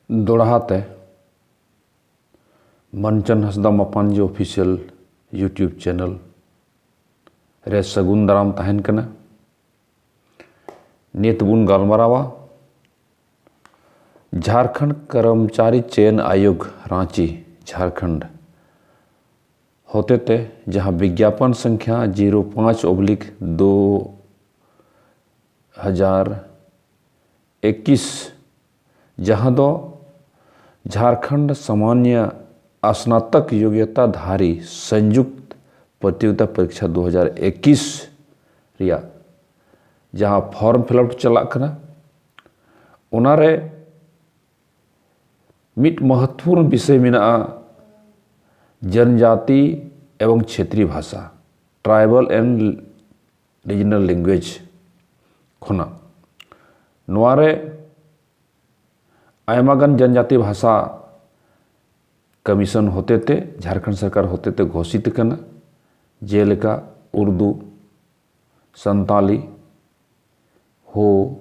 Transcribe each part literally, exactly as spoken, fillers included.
ᱫᱚᱲᱦᱟ ᱛᱮ ᱢᱟᱱᱪᱟᱱ ᱦᱟᱸᱥᱫᱟ ᱢᱟᱯᱟᱱᱡᱤ official YouTube channel ᱨᱮ ᱥᱟᱹᱜᱩᱱ ᱫᱟᱨᱟᱢ ᱛᱟᱦᱮᱱ ᱠᱟᱱᱟ᱾ ᱱᱤᱛ ᱵᱚᱱ ᱜᱟᱞᱢᱟᱨᱟᱣᱟ ᱡᱷᱟᱨᱠᱷᱚᱸᱰ ᱠᱚᱨᱢᱪᱟᱨᱤ ᱪᱚᱭᱚᱱ ᱟᱭᱳᱜᱽ, ᱨᱟᱸᱪᱤ, ᱡᱷᱟᱨᱠᱷᱚᱸᱰ ᱦᱚᱛᱮᱛᱮ ᱡᱟᱦᱟᱸ ᱵᱤᱜᱽᱜᱟᱯᱚᱱ ᱥᱚᱝᱠᱷᱭᱟ ᱡᱤᱨᱳ ᱯᱟᱸᱪ ᱚᱵᱽᱞᱤᱠ ᱫᱩ ᱦᱟᱡᱟᱨ ᱮᱠᱤᱥ, ᱡᱟᱦᱟᱸ ᱫᱚ ᱡᱷᱟᱨᱠᱷᱚᱸᱰ ᱥᱟᱢᱟᱱᱭᱚ ᱥᱱᱟᱛᱚᱠ ᱭᱳᱜᱭᱚᱛᱟ ᱫᱷᱟᱨᱤ ᱥᱚᱝᱭᱩᱠᱛ ᱯᱨᱚᱛᱤᱭᱳᱜᱤᱛᱟ ᱯᱚᱨᱤᱠᱷᱟ ᱫᱩ ᱦᱟᱡᱟᱨ ᱮᱠᱤᱥ ᱨᱮᱭᱟᱜ ᱡᱟᱦᱟᱸ ᱯᱷᱚᱨᱢ ᱯᱷᱤᱞᱟᱯ ᱪᱟᱞᱟᱜ ᱠᱟᱱᱟ, ᱚᱱᱟᱨᱮ ᱢᱤᱫ ᱢᱚᱦᱚᱛᱯᱩᱨᱱ ᱵᱤᱥᱚᱭ ᱢᱮᱱᱟᱜᱼᱟ, ᱡᱚᱱᱡᱟᱛᱤ ᱮᱵᱚᱝ ᱪᱷᱮᱛᱨᱤ ᱵᱷᱟᱥᱟ, Tribal and Regional Language ᱠᱷᱚᱱᱟᱜ᱾ ᱱᱚᱣᱟ ᱨᱮ ᱟᱭᱢᱟ ᱜᱟᱱ ᱡᱚᱱᱡᱟᱛᱤ ᱵᱷᱟᱥᱟ ᱠᱚᱢᱤᱥᱚᱱ ᱦᱚᱛᱮᱛᱮ, ᱡᱷᱟᱨᱠᱷᱚᱸᱰ ᱥᱚᱨᱠᱟᱨ ᱦᱚᱛᱮᱛᱮ ᱜᱷᱳᱥᱤᱛ ᱟᱠᱟᱱᱟ, ᱡᱮᱞᱮᱠᱟ ᱩᱨᱫᱩ, ᱥᱟᱱᱛᱟᱞᱤ, ᱦᱳ,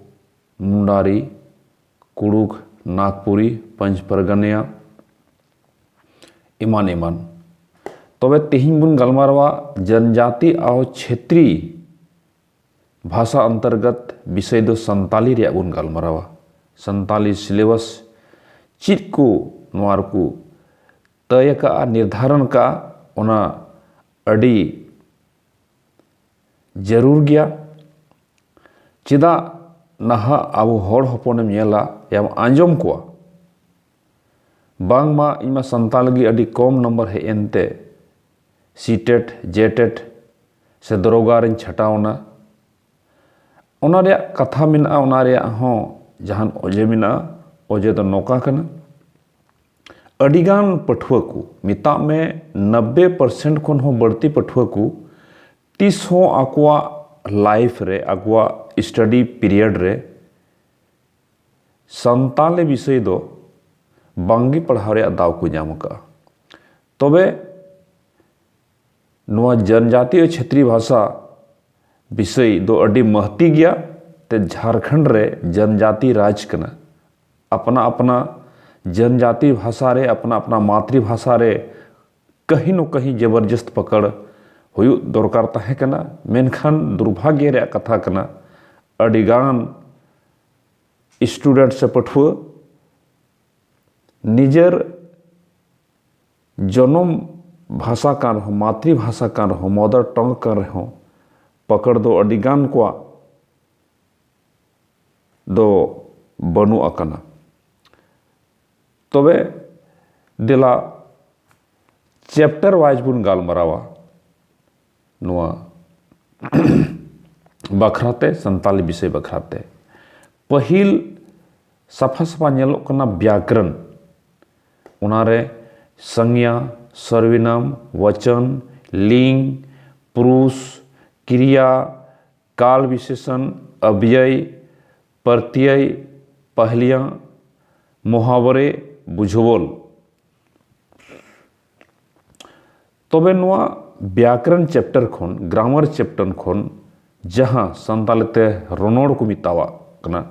ᱢᱩᱱᱰᱟᱨᱤ, ᱠᱩᱲᱩᱠ, ᱱᱟᱜᱽᱯᱩᱨᱤ, ᱯᱚᱧᱪ ᱯᱚᱨᱜᱟᱱᱟ, ᱮᱢᱟᱱ ᱮᱢᱟᱱ᱾ ᱛᱚᱵᱮ ᱛᱮᱦᱮᱧ ᱵᱚᱱ ᱜᱟᱞᱢᱟᱨᱟᱣᱟ ᱡᱚᱱᱡᱟᱛᱤ ᱟᱨ ᱪᱷᱮᱛᱨᱤ ᱵᱷᱟᱥᱟ ᱚᱱᱛᱚᱨᱜᱚᱛ ᱵᱤᱥᱚᱭ ᱫᱚ ᱥᱟᱱᱛᱟᱞᱤ ᱨᱮᱭᱟᱜ ᱵᱚᱱ ᱜᱟᱞᱢᱟᱨᱟᱣᱟ᱾ ᱥᱟᱱᱛᱟᱞᱤ ᱥᱤᱞᱮᱵᱟᱥ ᱪᱮᱫ ᱠᱚ ᱱᱚᱣᱟ ᱨᱮᱠᱚ ᱛᱟᱹᱭ ᱟᱠᱟᱫᱼᱟ, ᱱᱤᱨᱫᱷᱟᱨᱚᱱ ᱟᱠᱟᱫᱼᱟ, ᱚᱱᱟ ᱟᱹᱰᱤ ᱡᱟᱹᱨᱩᱲ ᱜᱮᱭᱟ᱾ ᱪᱮᱫᱟᱜ ᱱᱟᱦᱟᱜ ᱟᱵᱚ ᱦᱚᱲ ᱦᱚᱯᱚᱱᱮᱢ ᱧᱮᱞᱟ, ᱭᱟᱢ ᱟᱸᱡᱚᱢ ᱠᱚᱣᱟ, ᱵᱟᱝᱢᱟ ᱤᱧ ᱢᱟ ᱥᱟᱱᱛᱟᱲ ᱞᱟᱹᱜᱤᱫ ᱟᱹᱰᱤ ᱠᱚᱢ ᱱᱟᱢᱵᱟᱨ ᱦᱮᱡ ᱮᱱᱛᱮ ᱥᱤᱴᱮᱴ, ᱡᱮᱴᱮᱴ ᱥᱮ ᱫᱚᱨᱚᱜᱟ ᱨᱤᱧ ᱪᱷᱟᱴᱟᱣ ᱮᱱᱟ᱾ ᱚᱱᱟ ᱨᱮᱭᱟᱜ ᱠᱟᱛᱷᱟ ᱢᱮᱱᱟᱜᱼᱟ, ᱚᱱᱟ ᱨᱮᱭᱟᱜ ᱦᱚᱸ ᱡᱟᱦᱟᱱ ᱚᱡᱮ ᱢᱮᱱᱟᱜᱼᱟ᱾ ᱚᱡᱮ ᱫᱚ ᱱᱚᱝᱠᱟ ᱠᱟᱱᱟ, ᱟᱹᱰᱤᱜᱟᱱ ᱯᱟᱹᱴᱷᱩᱣᱟᱹ ᱠᱚ, ᱢᱮᱛᱟᱜ ᱢᱮ ᱱᱚᱵᱵᱳᱭ ᱯᱟᱨᱥᱮᱱᱴ ᱠᱷᱚᱱ ᱦᱚᱸ ᱵᱟᱹᱲᱛᱤ ᱯᱟᱹᱴᱷᱩᱣᱟᱹ ᱠᱚ ᱛᱤᱥ ᱦᱚᱸ ᱟᱠᱚᱣᱟᱜ ᱞᱟᱭᱤᱯᱷ ᱨᱮ, ᱟᱠᱚᱣᱟᱜ ᱥᱴᱟᱰᱤ ᱯᱤᱨᱤᱭᱚᱰ ᱨᱮ ᱥᱟᱱᱛᱟᱞᱤ ᱵᱤᱥᱚᱭ ᱫᱚ ᱵᱟᱝᱜᱮ ᱯᱟᱲᱦᱟᱣ ᱨᱮᱭᱟᱜ ᱫᱟᱣ ᱠᱚ ᱧᱟᱢ ᱟᱠᱟᱫᱼᱟ᱾ ᱛᱚᱵᱮ ᱱᱚᱣᱟ ᱡᱚᱱᱡᱟᱛᱤ ᱟᱨ ᱪᱷᱮᱛᱨᱤ ᱵᱷᱟᱥᱟ ᱵᱤᱥᱚᱭ ᱫᱚ ᱟᱹᱰᱤ ᱢᱟᱹᱦᱛᱤ ᱜᱮᱭᱟ᱾ ᱛᱮ ᱡᱷᱟᱨᱠᱷᱚᱸᱰ ᱨᱮ ᱡᱚᱱᱡᱟᱛᱤ ᱨᱟᱡᱽ ᱠᱟᱱᱟ, ᱟᱯᱱᱟ ᱟᱯᱱᱟ जनजाति भाषा ᱨᱮ, ᱟᱯᱱᱟ ᱟᱯᱱᱟ ᱢᱟᱛᱨᱤ ᱵᱷᱟᱥᱟ ᱨᱮ ᱠᱟᱹᱦᱤ ᱱᱚ ᱠᱟᱹᱦᱤ ᱡᱚᱵᱚᱨᱡᱚᱥᱛ ᱯᱟᱠᱟᱲ ᱦᱩᱭᱩᱜ ᱫᱚᱨᱠᱟᱨ ᱛᱟᱦᱮᱸ ᱠᱟᱱᱟ᱾ ᱢᱮᱱᱠᱷᱟᱱ ᱫᱩᱨᱵᱷᱟᱜᱭᱚ ᱨᱮᱭᱟᱜ ᱠᱟᱛᱷᱟ ᱠᱟᱱᱟ, ᱟᱹᱰᱤᱜᱟᱱ ᱥᱴᱩᱰᱮᱱᱴ ᱥᱮ ᱯᱟᱹᱴᱷᱩᱣᱟᱹ ᱱᱤᱡᱮᱨ ᱡᱚᱱᱚᱢ ᱵᱷᱟᱥᱟ ᱠᱟᱱ ᱨᱮᱦᱚᱸ, ᱢᱟᱛᱨᱤ ᱵᱷᱟᱥᱟ ᱠᱟᱱ ᱨᱮᱦᱚᱸ, ᱢᱟᱫᱟᱨ ᱴᱚᱝ ᱠᱟᱱ ᱨᱮᱦᱚᱸ, ᱯᱟᱠᱟᱲ ᱫᱚ ᱟᱹᱰᱤ ᱜᱟᱱ ᱠᱚᱣᱟᱜ ᱫᱚ ᱵᱟᱹᱱᱩᱜ ᱟᱠᱟᱱᱟ᱾ ᱛᱚᱵᱮ ᱫᱮᱞᱟ ᱪᱮᱯᱴᱟᱨ ᱣᱟᱭᱤᱡ ᱵᱚᱱ ᱜᱟᱞᱢᱟᱨᱟᱣᱟ ᱱᱚᱣᱟ ᱵᱟᱠᱷᱨᱟᱛᱮ, ᱥᱟᱱᱛᱟᱞᱤ ᱵᱤᱥᱚᱭ ᱵᱟᱠᱷᱨᱟᱛᱮ᱾ ᱯᱟᱹᱦᱤᱞ ᱥᱟᱯᱷᱟ ᱥᱟᱯᱷᱟ ᱧᱮᱞᱚᱜ ᱠᱟᱱᱟ ᱵᱮᱭᱟᱠᱨᱚᱱ᱾ ᱚᱱᱟᱨᱮ ᱥᱚᱝᱭᱟ, ᱥᱚᱨᱵᱤᱱᱟᱢ, ᱣᱚᱪᱚᱱ, ᱞᱤᱝ, ᱯᱩᱨᱩᱥ, ᱠᱨᱤᱭᱟ, ᱠᱟᱞ ᱵᱤᱥᱮᱥᱚᱱ, ᱚᱵᱽᱭᱚᱭ, ᱯᱨᱚᱛᱭᱚᱭ, ᱯᱟᱦᱞᱤᱭᱟᱸ, ᱢᱚᱦᱟᱣᱨᱮ, ᱵᱩᱡᱷᱟᱹᱣᱚᱞ᱾ ᱛᱚᱵᱮ ᱱᱚᱣᱟ ᱵᱮᱭᱟᱠᱨᱚᱱ ᱪᱮᱯᱴᱟᱨ ᱠᱷᱚᱱ, ᱜᱨᱟᱢᱟᱨ ᱪᱮᱯᱴᱟᱨ ᱠᱷᱚᱱ, ᱡᱟᱦᱟᱸ ᱥᱟᱱᱛᱟᱞᱤ ᱛᱮ ᱨᱚᱱᱚᱲ ᱠᱚ ᱢᱮᱛᱟᱣᱟᱜ ᱠᱟᱱᱟ,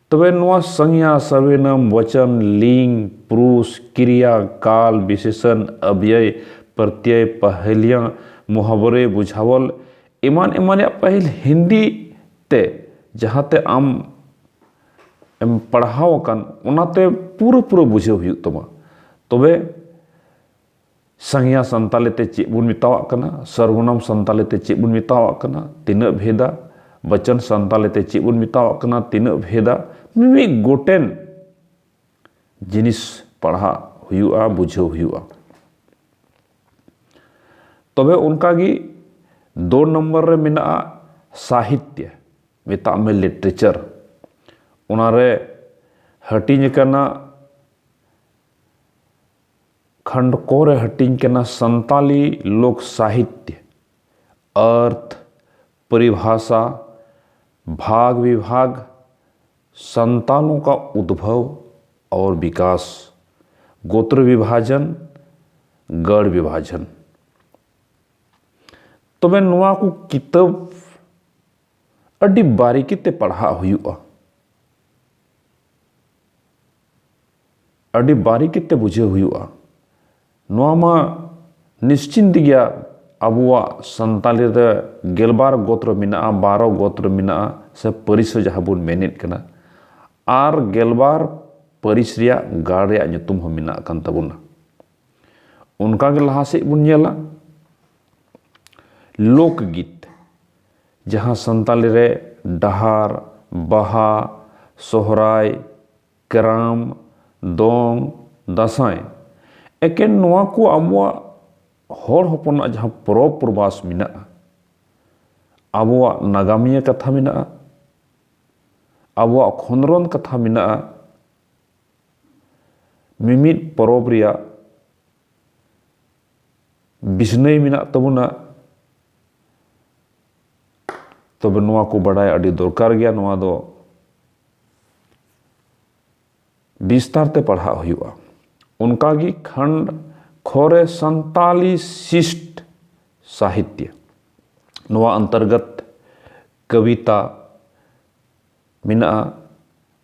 ᱛᱚᱵᱮ ᱱᱚᱣᱟ ᱥᱚᱝᱭᱟ, ᱥᱚᱨᱵᱤᱱᱟᱢ, ᱣᱚᱪᱚᱱ, ᱞᱤᱝ, ᱯᱩᱨᱩᱥ, ᱠᱨᱤᱭᱟ, ᱠᱟᱞ, ᱵᱤᱥᱮᱥᱚᱱ, ᱚᱵᱽᱭᱚᱭ, ᱯᱨᱚᱛᱭᱚᱭ, ᱯᱟᱦᱞᱤᱭᱟᱸ, ᱢᱚᱦᱟᱣᱨᱮ, ᱵᱩᱡᱷᱟᱣᱚᱞ, ᱮᱢᱟᱱ ᱮᱢᱟᱱ ᱨᱮᱭᱟᱜ ᱯᱟᱹᱦᱤᱞ ᱦᱤᱱᱫᱤ ᱛᱮ ᱡᱟᱦᱟᱸᱛᱮ ᱟᱢ ᱮᱢ ᱯᱟᱲᱦᱟᱣ ᱟᱠᱟᱱ, ᱚᱱᱟᱛᱮ ᱯᱩᱨᱟᱹ ᱯᱩᱨᱟᱹ ᱵᱩᱡᱷᱟᱹᱣ ᱦᱩᱭᱩᱜ ᱛᱟᱢᱟ᱾ ᱛᱚᱵᱮ ᱥᱚᱝᱭᱟ ᱥᱟᱱᱛᱟᱞᱤ ᱛᱮ ᱪᱮᱫ ᱵᱚᱱ ᱢᱮᱛᱟᱣᱟᱜ ᱠᱟᱱᱟ, ᱥᱚᱨᱵᱚᱱᱟᱢ ᱥᱟᱱᱛᱟᱞᱤ ᱛᱮ ᱪᱮᱫ ᱵᱚᱱ ᱢᱮᱛᱟᱣᱟᱜ ᱠᱟᱱᱟ, ᱛᱤᱱᱟᱹᱜ ᱵᱷᱮᱫᱟ, ᱵᱚᱪᱚᱱ ᱥᱟᱱᱛᱟᱞᱤ ᱛᱮ ᱪᱮᱫ ᱵᱚᱱ ᱢᱮᱛᱟᱣᱟᱜ ᱠᱟᱱᱟ, ᱛᱤᱱᱟᱹᱜ ᱵᱷᱮᱫᱟ, ᱢᱤᱢᱤᱫ ᱜᱚᱴᱮᱱ ᱡᱤᱱᱤᱥ ᱯᱟᱲᱦᱟᱜ ᱦᱩᱭᱩᱜᱼᱟ, ᱵᱩᱡᱷᱟᱹᱣ ᱦᱩᱭᱩᱜᱼᱟ᱾ ᱛᱚᱵᱮ ᱚᱱᱠᱟᱜᱮ ᱫᱩ ᱱᱚᱢᱵᱚᱨ ᱨᱮ ᱢᱮᱱᱟᱜᱼᱟ ᱥᱟᱦᱤᱛᱭᱚ, ᱢᱮᱛᱟᱜ ᱢᱮ ᱞᱤᱴᱟᱨᱮᱪᱟᱨ᱾ ᱚᱱᱟᱨᱮ ᱦᱟᱹᱴᱤᱧ ᱟᱠᱟᱱᱟ, ᱠᱷᱚᱸᱰ ᱠᱚ ᱨᱮ ᱦᱟᱹᱴᱤᱧ ᱠᱟᱱᱟ ᱥᱟᱱᱛᱟᱞᱤ ᱞᱳᱠ ᱥᱟᱦᱤᱛᱭᱚ, ᱚᱨᱛᱷ, ᱯᱚᱨᱤᱵᱷᱟᱥᱟ, ᱵᱷᱟᱜᱽ ᱵᱤᱵᱷᱟᱜᱽ, संतालों का उद्भव और विकास, गोत्र विभाजन, गण विभाजन। ᱛᱚᱵᱮ ᱱᱚᱣᱟ ᱠᱚ ᱠᱤᱛᱟᱹᱵ ᱟᱹᱰᱤ ᱵᱟᱨᱤᱠᱤ ᱛᱮ ᱯᱟᱲᱦᱟᱜ ᱦᱩᱭᱩᱜᱼᱟ᱾ ᱟᱹᱰᱤ ᱵᱟᱨᱤᱠ ᱛᱮ ᱵᱩᱡᱷᱟᱹᱣ ᱦᱩᱭᱩᱜᱼᱟ᱾ ᱱᱚᱣᱟ ᱢᱟ ᱱᱤᱥᱪᱤᱱᱛ ᱜᱮᱭᱟ, ᱟᱵᱚᱣᱟᱜ ᱥᱟᱱᱛᱟᱞᱤ ᱨᱮ ᱜᱮᱞᱵᱟᱨ ᱜᱳᱛᱨᱚ ᱢᱮᱱᱟᱜᱼᱟ, ᱵᱟᱨᱚ ᱜᱳᱛᱨᱚ ᱢᱮᱱᱟᱜᱼᱟ, ᱥᱮ ᱯᱟᱹᱨᱤᱥ ᱦᱚᱸ ᱡᱟᱦᱟᱸ ᱵᱚᱱ ᱢᱮᱱᱮᱫ ᱠᱟᱱᱟ, ᱟᱨ ᱜᱮᱞᱵᱟᱨ ᱯᱟᱹᱨᱤᱥ ᱨᱮᱭᱟᱜ ᱜᱟᱲ ᱨᱮᱭᱟᱜ ᱧᱩᱛᱩᱢ ᱦᱚᱸ ᱢᱮᱱᱟᱜ ᱟᱠᱟᱱ ᱛᱟᱵᱚᱱᱟ᱾ ᱚᱱᱠᱟᱜᱮ ᱞᱟᱦᱟ ᱥᱮᱫ ᱵᱚᱱ ᱧᱮᱞᱟ, ᱞᱳᱠᱜᱤᱛ, ᱡᱟᱦᱟᱸ ᱥᱟᱱᱛᱟᱞᱤ ᱨᱮ ᱰᱟᱦᱟᱨ, ᱵᱟᱦᱟ, ᱥᱚᱦᱨᱟᱭ, ᱠᱟᱨᱟᱢ, ᱫᱚᱝ, ᱫᱟᱸᱥᱟᱭ, ᱮᱠᱮᱱ ᱱᱚᱣᱟ ᱠᱚ ᱟᱵᱚᱣᱟᱜ ᱦᱚᱲ ᱦᱚᱯᱚᱱᱟᱜ ᱡᱟᱦᱟᱸ ᱯᱚᱨᱚᱵᱽ ᱯᱚᱨᱵᱟᱥ ᱢᱮᱱᱟᱜᱼᱟ, ᱟᱵᱚᱣᱟᱜ ᱱᱟᱜᱟᱢᱤᱭᱟᱹ ᱠᱟᱛᱷᱟ ᱢᱮᱱᱟᱜᱼᱟ, ᱟᱵᱚᱣᱟᱜ ᱠᱷᱚᱸᱫᱽᱨᱚᱸᱫᱽ ᱠᱟᱛᱷᱟ ᱢᱮᱱᱟᱜᱼᱟ, ᱢᱤᱢᱤᱫ ᱯᱚᱨᱚᱵᱽ ᱨᱮᱭᱟᱜ ᱵᱤᱥᱱᱟᱹᱭ ᱢᱮᱱᱟᱜ ᱛᱟᱵᱚᱱᱟ, ᱛᱚᱵᱮ ᱱᱚᱣᱟ ᱠᱚ ᱵᱟᱰᱟᱭ ᱟᱹᱰᱤ ᱫᱚᱨᱠᱟᱨ ᱜᱮᱭᱟ᱾ ᱱᱚᱣᱟ ᱫᱚ ᱵᱤᱥᱛᱟᱨ ᱛᱮ ᱯᱟᱲᱦᱟᱜ ᱦᱩᱭᱩᱜᱼᱟ᱾ ᱚᱱᱠᱟᱜᱮ ᱠᱷᱟᱱᱰ ᱠᱷᱚ ᱨᱮ ᱥᱟᱱᱛᱟᱞᱤ ᱥᱤᱥᱴ ᱥᱟᱦᱤᱛᱭᱚ, ᱱᱚᱣᱟ ᱚᱱᱛᱚᱨᱜᱚᱛ ᱠᱚᱵᱤᱛᱟ ᱢᱮᱱᱟᱜᱼᱟ᱾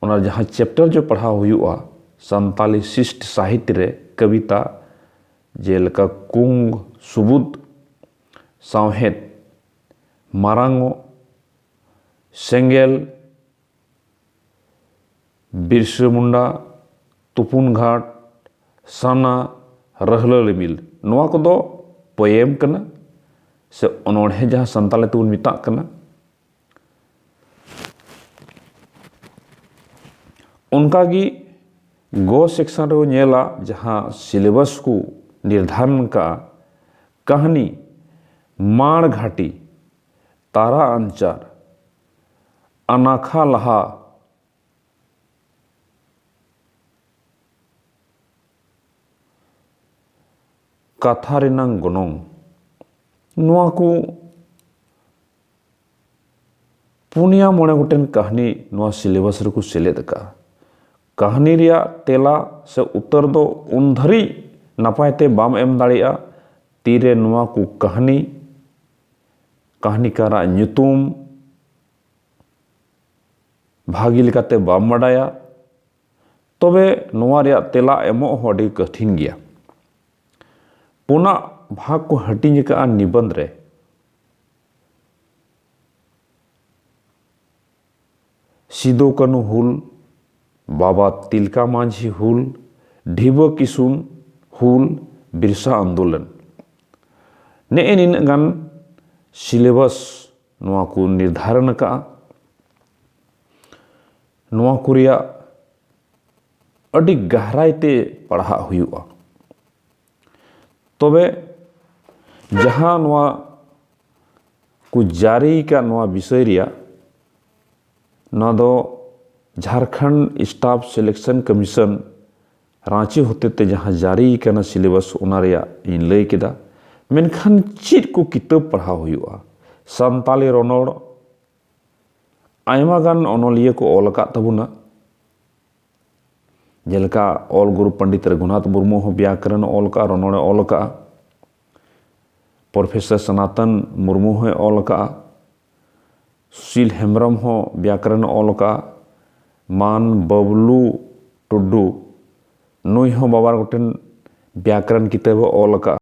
ᱚᱱᱟ ᱡᱟᱦᱟᱸ ᱪᱮᱯᱴᱟᱨ ᱡᱚ ᱯᱟᱲᱦᱟᱣ ᱦᱩᱭᱩᱜᱼᱟ ᱥᱟᱱᱛᱟᱞᱤ ᱥᱤᱥᱴ ᱥᱟᱦᱤᱛ ᱨᱮ, ᱠᱚᱵᱤᱛᱟ ᱡᱮᱞᱮᱠᱟ ᱠᱩᱝ ᱥᱩᱵᱩᱫ, ᱥᱟᱶᱦᱮᱫ, ᱢᱟᱨᱟᱝᱚᱜ, ᱥᱮᱸᱜᱮᱞ, ᱵᱤᱨᱥᱟᱹ ᱢᱩᱱᱰᱟ, ᱛᱩᱯᱩᱱ ᱜᱷᱟᱴ, ᱥᱟᱱᱟ, ᱨᱟᱹᱦᱞᱟᱹ ᱨᱤᱢᱤᱞ, ᱱᱚᱣᱟ ᱠᱚᱫᱚ ᱯᱚᱭᱮᱢ ᱠᱟᱱᱟ, ᱥᱮ ᱚᱱᱚᱬᱦᱮ ᱡᱟᱦᱟᱸ ᱥᱟᱱᱛᱟᱲᱤ ᱛᱮᱵᱚᱱ ᱢᱮᱛᱟᱜ ᱠᱟᱱᱟ᱾ ᱚᱱᱠᱟᱜᱮ ᱜᱚ ᱥᱮᱠᱥᱚᱱ ᱨᱮᱵᱚᱱ ᱧᱮᱞᱟ, ᱡᱟᱦᱟᱸ ᱥᱤᱞᱮᱵᱟᱥ ᱠᱚ ᱱᱤᱨᱫᱷᱟᱨᱚᱱ ᱠᱟᱜᱼᱟ, ᱠᱟᱹᱦᱱᱤ, ᱢᱟᱲ ᱜᱷᱟᱴᱤ, ᱛᱟᱨᱟ ᱟᱧᱪᱟᱨ, ᱟᱱᱟᱠᱷᱟ ᱞᱟᱦᱟ, ᱠᱟᱛᱷᱟ ᱨᱮᱱᱟᱝ ᱜᱚᱱᱚᱝ, ᱱᱚᱣᱟ ᱠᱚ ᱯᱩᱱᱭᱟ ᱢᱚᱬᱮ ᱜᱚᱴᱮᱱ ᱠᱟᱹᱦᱱᱤ ᱱᱚᱣᱟ ᱥᱤᱞᱮᱵᱟᱥ ᱨᱮᱠᱚ ᱥᱮᱞᱮᱫ ᱟᱠᱟᱫᱼᱟ᱾ ᱠᱟᱹᱦᱱᱤ ᱨᱮᱭᱟᱜ ᱛᱮᱞᱟ ᱥᱮ ᱩᱛᱛᱚᱨ ᱫᱚ ᱩᱱ ᱫᱷᱟᱹᱨᱤᱡ ᱱᱟᱯᱟᱭ ᱛᱮ ᱵᱟᱢ ᱮᱢ ᱫᱟᱲᱮᱭᱟᱜᱼᱟ, ᱛᱤᱨᱮ ᱱᱚᱣᱟ ᱠᱚ ᱠᱟᱹᱦᱱᱤ, ᱠᱟᱹᱦᱱᱤᱠᱟᱨᱟᱜ ᱧᱩᱛᱩᱢ ᱵᱷᱟᱹᱜᱤ ᱞᱮᱠᱟᱛᱮ ᱵᱟᱢ ᱵᱟᱰᱟᱭᱟ᱾ ᱛᱚᱵᱮ ᱱᱚᱣᱟ ᱨᱮᱭᱟᱜ ᱛᱮᱞᱟ ᱮᱢᱚᱜ ᱦᱚᱸ ᱟᱹᱰᱤ ᱠᱚᱴᱷᱤᱱ ᱜᱮᱭᱟ᱾ ᱯᱩᱱᱟᱜ ᱵᱷᱟᱜᱽ ᱠᱚ ᱦᱟᱹᱴᱤᱧ ᱟᱠᱟᱫᱼᱟ ᱱᱤᱵᱚᱱᱫᱷ ᱨᱮ᱾ ᱥᱤᱫᱩ ᱠᱟᱹᱱᱦᱩ ᱦᱩᱞ, ᱵᱟᱵᱟ ᱛᱤᱞᱠᱟ ᱢᱟᱹᱡᱷᱤ ᱦᱩᱞ, ᱰᱷᱤᱵᱟᱹ ᱠᱤᱥᱩᱱ ᱦᱩᱞ, ᱵᱤᱨᱥᱟ ᱟᱱᱫᱳᱞᱚᱱ᱾ ᱱᱮᱜᱼᱮ ᱱᱤᱱᱟᱹᱜ ᱜᱟᱱ ᱥᱤᱞᱮᱵᱟᱥ ᱱᱚᱣᱟ ᱠᱚ ᱱᱤᱨᱫᱷᱟᱨᱚᱱ ᱟᱠᱟᱫᱼᱟ᱾ ᱱᱚᱣᱟ ᱠᱚ ᱨᱮᱭᱟᱜ ᱟᱹᱰᱤ ᱜᱟᱦᱨᱟᱭ ᱛᱮ ᱯᱟᱲᱦᱟᱜ ᱦᱩᱭᱩᱜᱼᱟ᱾ ᱛᱚᱵᱮ ᱡᱟᱦᱟᱸ ᱱᱚᱣᱟ ᱠᱚ ᱡᱟᱹᱨᱤ ᱟᱠᱟᱫ ᱱᱚᱣᱟ ᱵᱤᱥᱚᱭ ᱨᱮᱭᱟᱜ, ᱱᱚᱣᱟ ᱫᱚ Jharkhand staff selection commission Ranchi ᱦᱚᱛᱮᱛᱮ ᱡᱟᱦᱟᱸ ᱡᱟᱹᱨᱤ ᱟᱠᱟᱱᱟ ᱥᱤᱞᱮᱵᱟᱥ, ᱚᱱᱟ ᱨᱮᱭᱟᱜ ᱤᱧ ᱞᱟᱹᱭ ᱠᱮᱫᱟ᱾ ᱢᱮᱱᱠᱷᱟᱱ ᱪᱮᱫ ᱠᱚ ᱠᱤᱛᱟᱹᱵ ᱯᱟᱲᱦᱟᱣ ᱦᱩᱭᱩᱜᱼᱟ? ᱥᱟᱱᱛᱟᱞᱤ ᱨᱚᱱᱚᱲ ᱟᱭᱢᱟ ᱜᱟᱱ ᱚᱱᱚᱞᱤᱭᱟᱹ ᱠᱚ ᱚᱞ ᱟᱠᱟᱫ ᱛᱟᱵᱚᱱᱟ᱾ ᱡᱮᱞᱮᱠᱟ ᱚᱞ ᱜᱩᱨᱩ ᱯᱚᱱᱰᱤᱛ ᱨᱚᱜᱷᱩᱱᱟᱛᱷ ᱢᱩᱨᱢᱩ ᱦᱚᱸ ᱵᱮᱭᱟᱠᱚᱨᱚᱱ ᱚᱞ ᱟᱠᱟᱫᱼᱟ, ᱨᱚᱱᱚᱲᱮ ᱚᱞ ᱟᱠᱟᱫᱼᱟ᱾ ᱯᱨᱚᱯᱷᱮᱥᱚᱨ ᱥᱚᱱᱟᱛᱚᱱ ᱢᱩᱨᱢᱩ ᱦᱚᱸᱭ ᱚᱞ ᱟᱠᱟᱫᱼᱟ᱾ ᱥᱩᱥᱤᱞ ᱦᱮᱢᱵᱨᱚᱢ ᱦᱚᱸ ᱵᱮᱭᱟᱠᱚᱨᱚᱱᱮ ᱚᱞ ᱟᱠᱟᱫᱼᱟ᱾ ᱢᱟᱱ ᱵᱟᱵᱞᱩ ᱴᱩᱰᱩ, ᱱᱩᱭ ᱦᱚᱸ ᱵᱟᱵᱟᱨ ᱜᱚᱴᱮᱱ ᱵᱮᱭᱟᱠᱚᱨᱚᱱ ᱠᱤᱛᱟᱹᱵᱮ ᱚᱞ ᱟᱠᱟᱫᱼᱟ᱾